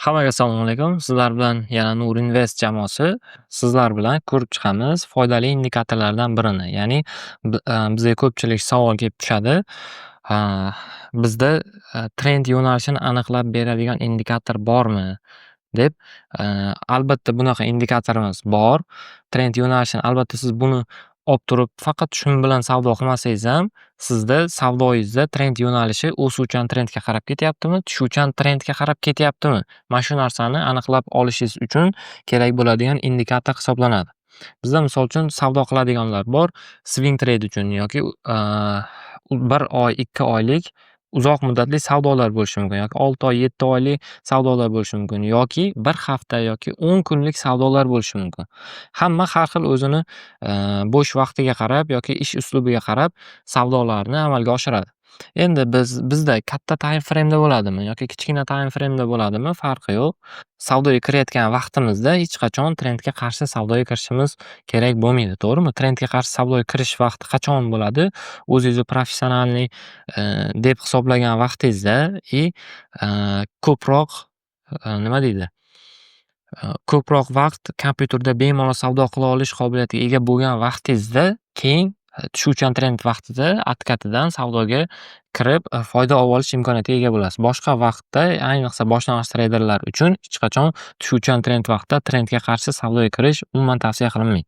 Hammaga assalomu alaykum. Sizlar bilan yana Nur Invest jamoasi. Sizlar bilan ko'rib chiqamiz foydali indikatorlardan birini. Ya'ni bizga ko'pchilik savol kelib tushadi. Bizda trend yo'nalishini aniqlab beradigan indikator bormi, deb. Albatta, bunaqa indikatorimiz bor. Trend yo'nalishini, albatta, siz buni olib turib, faqat shun bilan savdo qilmasangiz ham, sizda savdoyingizda trend yo'nalishi o'suvchan trendga qarab ketyaptimi, tushuvchan trendga qarab ketyaptimi? Mana shu narsani aniqlab olishingiz uchun kerak bo'ladigan indikator hisoblanadi. Bizda, misol uchun, savdo qiladiganlar bor, swing trade uchun yoki 1 oy, 2 oylik uzoq muddatli savdolar bo'lishi mumkin yoki 6 oy, 7 oylik savdolar bo'lishi mumkin yoki 1 hafta yoki 10 kunlik savdolar bo'lishi mumkin. Hamma har xil o'zini bo'sh vaqtiga qarab yoki ish uslubiga qarab savdolarni amalga oshiradi. Endi bizda katta time frame'da bo'ladimi yoki kichkina time frame'da bo'ladimi, farqi yo'q. Savdoga kirayotgan vaqtimizda hech qachon trendga qarshi savdoga kirishimiz kerak bo'lmaydi, to'g'rimi? Trendga qarshi savdoga kirish vaqti qachon bo'ladi? O'zingizni профессиональный deb hisoblagan vaqtingizda и ko'proq, nima deydi, ko'proq vaqt kompyuterda bemalol savdo qila olish qobiliyatiga ega bo'lgan vaqtingizda, keyin tushuvchan trend vaqtida откат idan savdoga kirib, foyda olib olish imkoniyatiga ega bo'lasiz. Boshqa vaqtda, ayniqsa boshlang'ich treyderlar uchun hech qachon tushuvchan trend vaqtida trendga qarshi savdoga kirish umuman tavsiya qilinmaydi.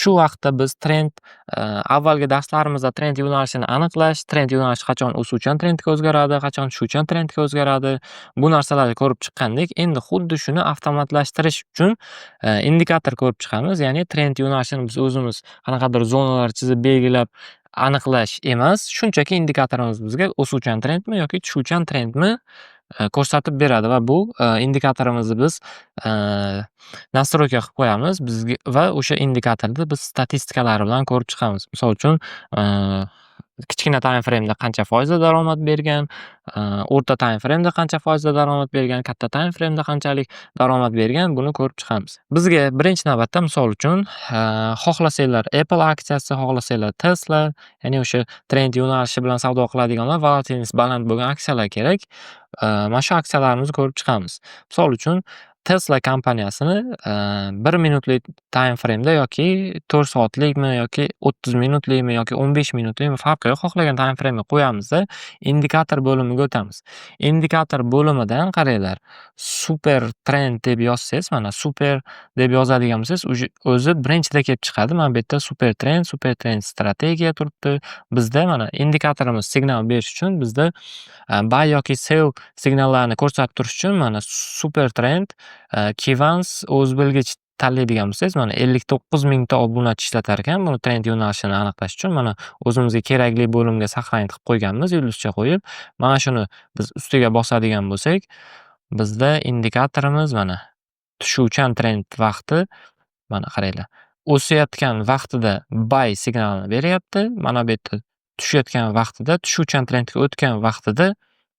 Shu vaqtda biz trend, avvalgi darslarimizda trend yo'nalishini aniqlash, trend yo'nalishi qachon o'suvchan trendga o'zgaradi, qachon tushuvchan trendga o'zgaradi, bu narsalarni ko'rib chiqqandik. Endi xuddi shuni avtomatlashtirish uchun indikator ko'rib chiqamiz. Ya'ni trend yo'nalishini biz o'zimiz qanaqadir zonalar chizib, belgilab aniqlash emas, shunchaki indikatorimiz bizga o'suvchan trendmi yoki tushuvchan trendmi ko'rsatib beradi va bu indikatorimizni biz настройка qilib qo'yamiz bizga va o'sha indikatorni biz statistikalari bilan ko'rib chiqamiz. Misol uchun, kichkina time frame'da qancha foizda daromad bergan, o'rta time frame'da qancha foizda daromad bergan, katta time frame'da qanchalik daromad bergan, buni ko'rib chiqamiz. Bizga birinchi navbatda, misol uchun, xohlasanglar Apple aksiyasi, xohlasanglar Tesla, ya'ni o'sha trend yo'nalishi bilan savdo qiladiganlar, волатильность baland bo'lgan aksiyalar kerak. Mana shu aksiyalarimizni ko'rib chiqamiz. Misol uchun, Tesla kompaniyasini 1 minutlik time frame'da yoki 4 soatlikmi yoki 30 minutlikmi yoki 15 minutlikmi, farqi yo'q, xohlagan time frame'ga qo'yamizda, indikator bo'limiga o'tamiz. Indikator bo'limidan, qaranglar, super trend deb yozsangiz, mana, super deb yozadigan bo'lsangiz, уже o'zi birinchida kelib chiqadi. Mana bu yerda super trend, super trend strategiya turibdi. Bizda, mana, indikatorimiz signal berish uchun, bizda buy yoki sell signallarini ko'rsatib turish uchun, mana, super trend Kivans o'zbilgich tanlaydigan bo'lsangiz, mana, 59 mingta obunachi ishlatar ekan buni trend yo'nalishini aniqlash uchun. Mana, o'zimizga kerakli bo'limga сохранить qilib qo'yganmiz, yulduzcha qo'yib. Mana shuni biz ustiga bosadigan bo'lsak, bizda indikatorimiz, mana, tushuvchan trend vaqti, mana, qaranglar, o'sayotgan vaqtida buy signalini beryapti. Mana bu yerda tushayotgan vaqtida, tushuvchan trendga o'tgan vaqtida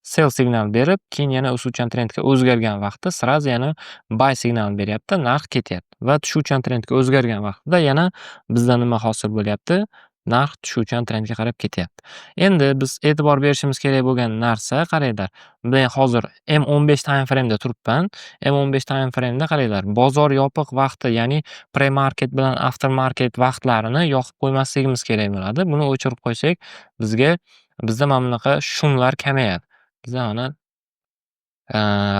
sell signal berib, keyin yana o'suvchan trendga o'zgargan vaqtda сразу yana buy signalini beryapti, narx ketyapti va tushuvchan trendga o'zgargan vaqtida yana bizda nima hosil bo'lyapti? Narx tushuvchan trendga qarab ketyapti. Endi biz e'tibor berishimiz kerak bo'lgan narsa, qaranglar, men hozir M15 time frame'da turibman. M15 time frame'da, qaranglar, bozor yopiq vaqti, ya'ni pre-market bilan after market vaqtlarini yoqib qo'ymasligimiz kerak bo'ladi. Buni o'chirib qo'ysak, bizga bizda mana bunaqa шум lar kamayadi. Biza mana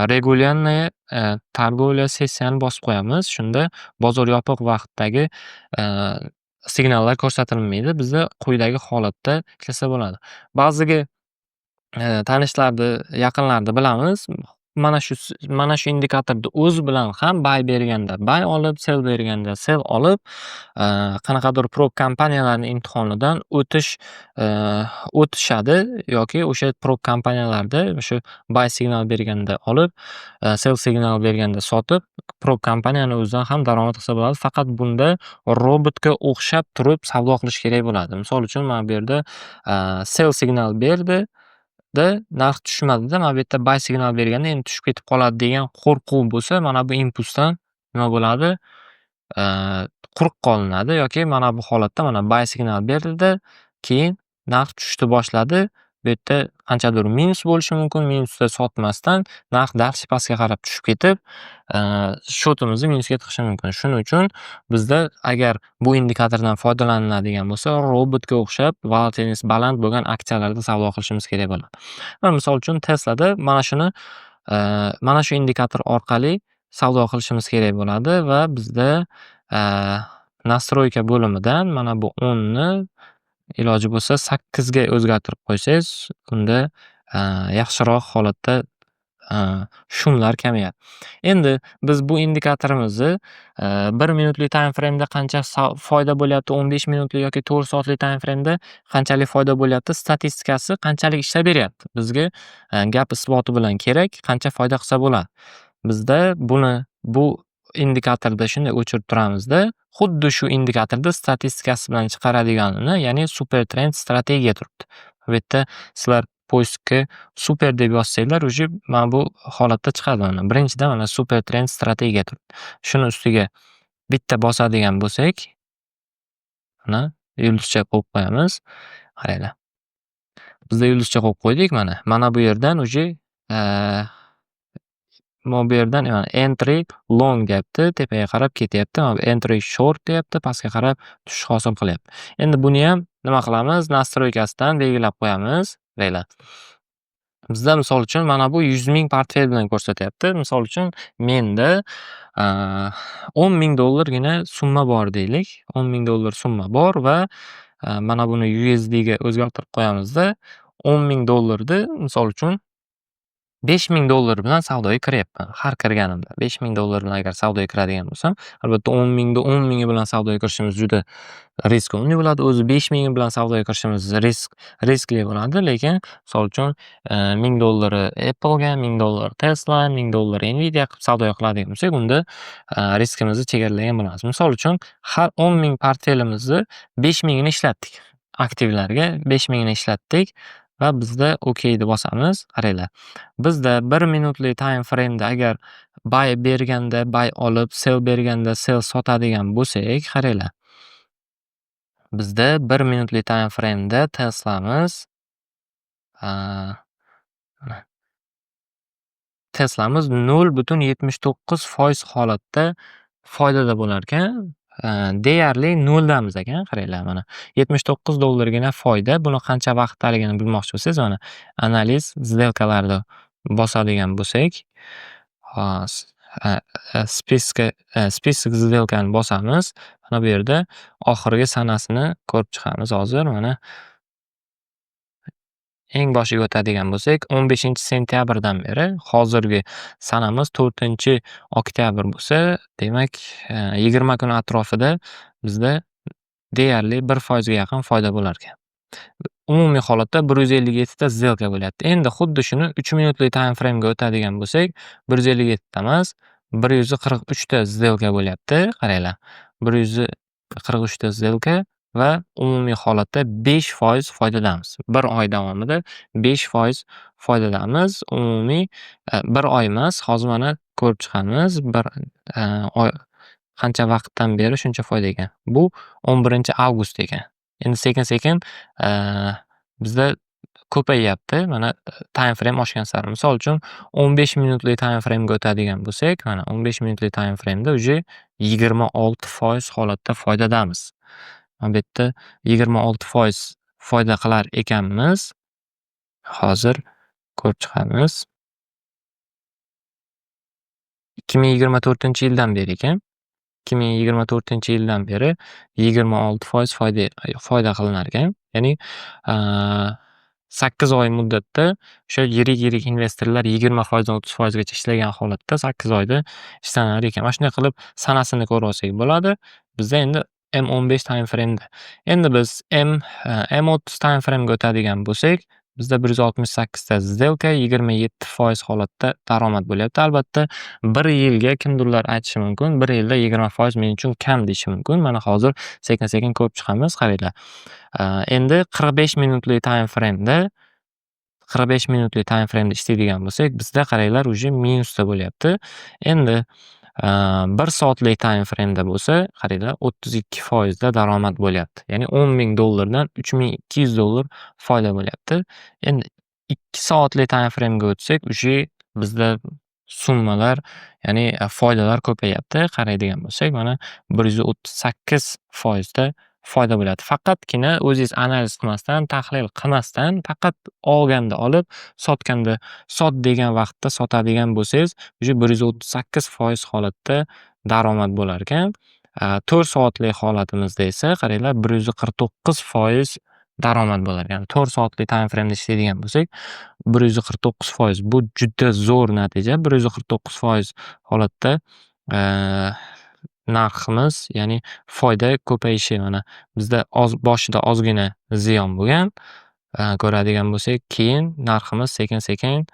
регулярная торговля sessiyani bosib qo'yamiz. Shunda bozor yopiq vaqtdagi signallar ko'rsatilmaydi. Bizda quyidagi holatda ishlasa bo'ladi. Ba'ziga tanishlarni, yaqinlarni bilamiz. Mana shu indikatorni o'zi bilan ham buy berganda buy olib, sell berganda sell olib, qanaqadir prop kompaniyalarni imtihonidan o'tishadi yoki o'sha prop kompaniyalarda o'sha buy signal berganda olib, sell signal berganda sotib, prop kompaniyani o'zidan ham daromad qilsa bo'ladi. Faqat bunda robotga o'xshab turib savdo qilish kerak bo'ladi. Misol uchun, mana bu yerda sell signal berdi-da, narx tushmadida, mana bu yerda buy signal berganda endi tushib ketib qoladi degan qo'rquv bo'lsa, mana bu impulsdan nima bo'ladi? Quruq qolinadi yoki mana bu holatda, mana, buy signal berdida, keyin narx tushishni boshladi. Bu yerda qanchadir minus bo'lishi mumkin. Minusda sotmasdan narx дальше pastga qarab tushib ketib, счёт imizni minusga tiqishi mumkin. Shuning uchun bizda agar bu indikatordan foydalaniladigan bo'lsa, robotga o'xshab волатильность baland bo'lgan aksiyalarda savdo qilishimiz kerak bo'ladi. Va misol uchun, Teslada mana shuni, mana shu indikator orqali savdo qilishimiz kerak bo'ladi va bizda настройка bo'limidan mana bu 10 ni iloji bo'lsa 8 ga o'zgartirib qo'ysangiz, unda yaxshiroq holatda шум lar kamayadi. Endi biz bu indikatorimizni 1 minutlik time frame'da qancha foyda bo'lyapti, 15 minutlik yoki 4 soatlik time frame'da qanchalik foyda bo'lyapti, statistikasi qanchalik ishlab beryapti. Bizga gap isboti bilan kerak, qancha foyda qilsa bo'ladi. Bizda buni bu indikatorda shunday o'chirib turamizda, xuddi shu indikatorda statistikasi bilan chiqaradiganini, ya'ni super trend strategiya turibdi. Bu yerda sizlar поиск ga super deb yozsanglar, уже mana bu holatda chiqadi mana. Birinchidan mana super trend strategiya turibdi. Shuni ustiga bitta bosadigan bo'lsak, mana yulduzcha qo'yib qo'yamiz. Qaranglar. Bizda yulduzcha qo'yib qo'ydik mana. Mana bu yerdan уже mana bu yerdan mana entry long deyapti, tepaga qarab ketyapti. Mana bu entry short deyapti, pastga qarab tushish hosil qilyapti. Endi buniyam nima qilamiz? Настройка sidan belgilab qo'yamiz. Qaranglar. Bizda, misol uchun, mana bu 100 000 portfel bilan ko'rsatyapti. Misol uchun, menda 10 000 dollargina summa bor deylik. 10 000 dollar summa bor va mana buni USDga o'zgartirib qo'yamizda, 10 000 dollarni, misol uchun, 5000 dollar bilan savdoga kiryapman. Har kirganimda 5000 dollar bilan agar savdoga kiradigan bo'lsam, albatta, 10 000ni 10 000i bilan savdoga kirishimiz juda рисковый bo'ladi. O'zi 5000i bilan savdoga kirishimiz riskli bo'ladi, lekin misol uchun, 1000 dollari Applega, 1000 dollar Tesla, 1000 dollar Nvidia qilib savdo qiladigan bo'lsak, unda riskimizni chegaralagan bo'lamiz. Misol uchun, har 10 000 portfelimizni 5000ini ishlatdik. Aktivlarga 5000ini ishlatdik va bizda OK deb bosamiz. Qaranglar, bizda 1 minutlik time frame'da agar buy berganda buy olib, sell berganda sell sotadigan bo'lsak, qaranglar. Bizda 1 minutlik time frame'da Teslamiz 0,79% holatda foydada bo'larkan. Deyarli noldamiz ekan, qaranglar, mana 79 dollargina foyda. Buni qancha vaqtdaligini bilmoqchi bo'lsangiz, mana анализ сделка larni bosadigan bo'lsak, список сделка ni bosamiz. Mana bu yerda oxirgi sanasini ko'rib chiqamiz hozir mana. Eng boshiga o'tadigan bo'lsak, 15-sentyabrdan beri, hozirgi sanamiz 4-oktyabr bo'lsa, demak, 20 kun atrofida bizda deyarli 1%ga yaqin foyda bo'larkan. Umumiy holatda 157 ta сделка bo'lyapti. Endi xuddi shuni 3 minutlik time frame'ga o'tadigan bo'lsak, 157 ta emas, 143 ta сделка bo'lyapti. Qaranglar, 143 ta сделка va umumiy holatda 5% foydadamiz. Bir oy davomida 5% foydadamiz. Umumiy bir oy emas, hozir mana ko'rib chiqamiz. Bir oy qancha vaqtdan beri shuncha foyda ekan. Bu 11-avgust ekan. Endi sekin-sekin bizda ko'payyapti. Mana time frame oshgan sari. Misol uchun, 15 minutlik time frame'ga o'tadigan bo'lsak, mana 15 minutlik time frame'da уже 26% holatda foydadamiz. Mana bu yerda 26% foyda qilar ekanmiz. Hozir ko'rib chiqamiz. 2024-yildan beri ekan. 2024-yildan beri 26% foyda qilinar ekan. Ya'ni 8 oy muddatda o'sha yirik-yirik investorlar 20%dan 30%gacha ishlagan holatda 8 oyda ishlanar ekan. Mana shunday qilib sanasini ko'rib olsak bo'ladi. Bizda endi M15 time frame'da. Endi biz M30 time frame'ga o'tadigan bo'lsak, bizda 168 ta сделка, 27% holatda daromad bo'lyapti. Albatta, bir yilga kimdirlar aytishi mumkin, bir yilda 20% men uchun kam deyishi mumkin. Mana hozir sekin-sekin ko'rib chiqamiz, qaranglar. Endi 45 minutlik time frame'da, 45 minutlik time frame'da ishlaydigan bo'lsak, bizda, qaranglar, уже minusda bo'lyapti. Endi 1 soatlik time frame'da bo'lsa, qaranglar, 32% da daromad bo'lyapti. Ya'ni 10 000 dollardan 3200 dollar foyda bo'lyapti. Endi 2 soatlik time frame'ga o'tsak, уже bizda summalar, ya'ni foydalar ko'payyapti. Qaraydigan bo'lsak, mana, 138% da foyda bo'ladi. Faqatgina o'zingiz analiz qilmasdan, tahlil qilmasdan, faqat olganda olib, sotganda sot degan vaqtda sotadigan bo'lsangiz, уже 138% holatda daromad bo'lar ekan. 4 soatlik holatimizda esa, qaranglar, 149% daromad bo'lar ekan. 4 soatlik time frame'da ishlaydigan bo'lsak, 149%, bu juda zo'r natija. 149% holatda narximiz, ya'ni foyda ko'payishi, mana, bizda boshida ozgina ziyon bo'lgan, ko'radigan bo'lsak, keyin narximiz sekin-sekin,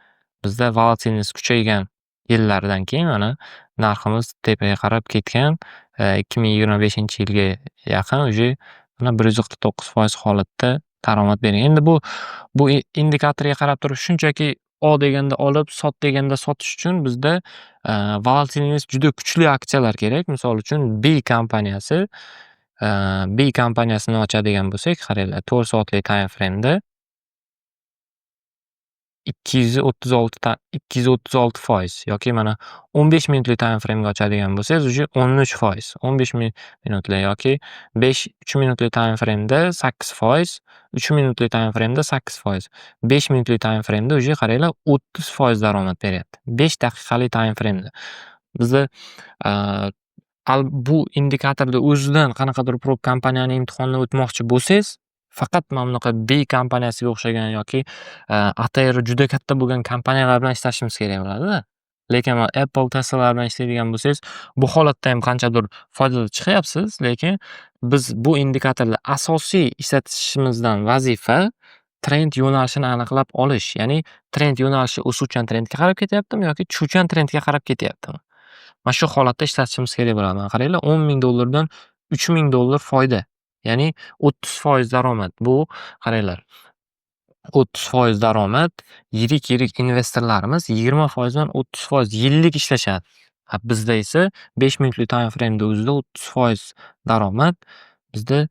bizda волатильность kuchaygan yillardan keyin, mana, narximiz tepaga qarab ketgan. 2025-yilga yaqin уже mana 149% holatda daromad bergan. Endi bu indikatorga qarab turib, shunchaki ol deganda olib, sot deganda sotish uchun bizda волатильность juda kuchli aksiyalar kerak. Misol uchun, B kompaniyasi, B kompaniyasini ochadigan bo'lsak, qaranglar, 4 soatlik time frame'da 236 ta 236% yoki mana, 15 minutlik time frame'ga ochadigan bo'lsangiz, уже 13%, 15 minutlik yoki 5, 3 minutlik time frame'da 8%, 3 minutlik time frame'da 8%, 5 minutlik time frame'da уже, qaranglar, 30% daromad beryapti. 5 daqiqalik time frame'da. Bizda bu indikatorni o'zidan qanaqadir prop kompaniyani imtihonidan o'tmoqchi bo'lsangiz, faqat mana bunaqa B kompaniyasiga o'xshagan yoki ATR juda katta bo'lgan kompaniyalar bilan ishlashimiz kerak bo'ladida. Lekin mana Apple, Teslalar bilan ishlaydigan bo'lsangiz, bu holatda ham qanchadir foydada chiqyapsiz, lekin biz bu indikatorni asosiy ishlatishimizdan vazifa trend yo'nalishini aniqlab olish. Ya'ni trend yo'nalishi o'suvchan trendga qarab ketyaptimi yoki tushuvchan trendga qarab ketyaptimi? Mana shu holatda ishlatishimiz kerak bo'ladi. Mana qaranglar, 10 000 dollardan 3000 dollar foyda. Ya'ni 30% daromad. Bu, qaranglar, 30% daromad, yirik-yirik investorlarimiz 20% dan 30% yillik ishlashadi. A bizda esa 5 minutlik time frame'da o'zida 30% daromad bizda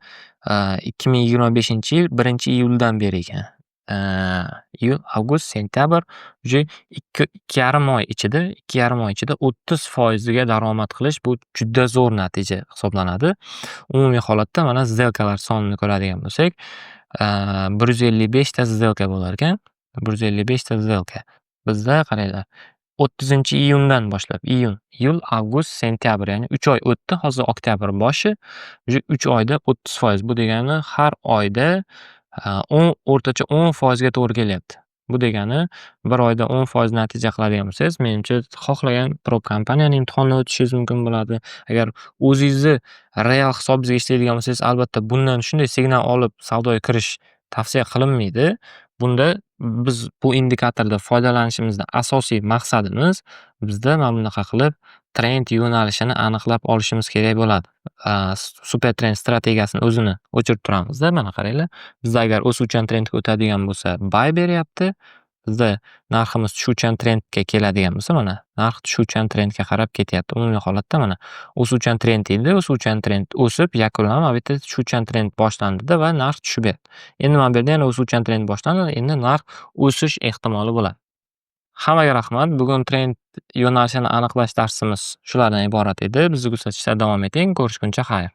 2025-yil 1-iyuldan beri ekan. Iyul, avgust, sentyabr, уже 2,5 oy ichida, 2,5 oy ichida 30 foiziga daromad qilish, bu juda zo'r natija hisoblanadi. Umumiy holatda, mana, сделка lar sonini ko'radigan bo'lsak, 155 ta сделка bo'lar ekan. 155 ta сделка. Bizda, qaranglar, 30-iyundan boshlab, iyun, iyul, avgust, sentyabr, ya'ni 3 oy o'tdi. Hozir oktyabr boshi. Уже 3 oyda 30%. Bu degani har oyda o'rtacha 10% ga to'g'ri kelyapti. Bu degani bir oyda 10% natija qiladigan bo'lsangiz, menimcha, xohlagan prop kompaniyani imtihonidan o'tishingiz mumkin bo'ladi. Agar o'zingizni real hisobingizga ishlaydigan bo'lsangiz, albatta bundan shunday signal olib savdoga kirish tavsiya qilinmaydi. Bunda biz bu indikatordan foydalanishimizdan asosiy maqsadimiz bizda mana bunaqa qilib trend yo'nalishini aniqlab olishimiz kerak bo'ladi. Super trend strategiyasini o'zini o'chirib turamizda, mana, qaranglar. Bizda agar o'suvchan trendga o'tadigan bo'lsa, buy beryapti. Bizda narximiz tushuvchan trendga keladigan bo'lsa, mana, narx tushuvchan trendga qarab ketyapti. Umumiy holatda, mana, o'suvchan trend edi, o'suvchan trend o'sib yakunlandi, mana bu yerda tushuvchan trend boshlandida va narx tushib berdi. Endi mana bu yerda yana o'suvchan trend boshlandi, endi narx o'sish ehtimoli bo'ladi. Hammaga rahmat. Bugun trend yo'nalishini aniqlash darsimiz shulardan iborat edi. Bizni kuzatishda davom eting. Ko'rishguncha xayr.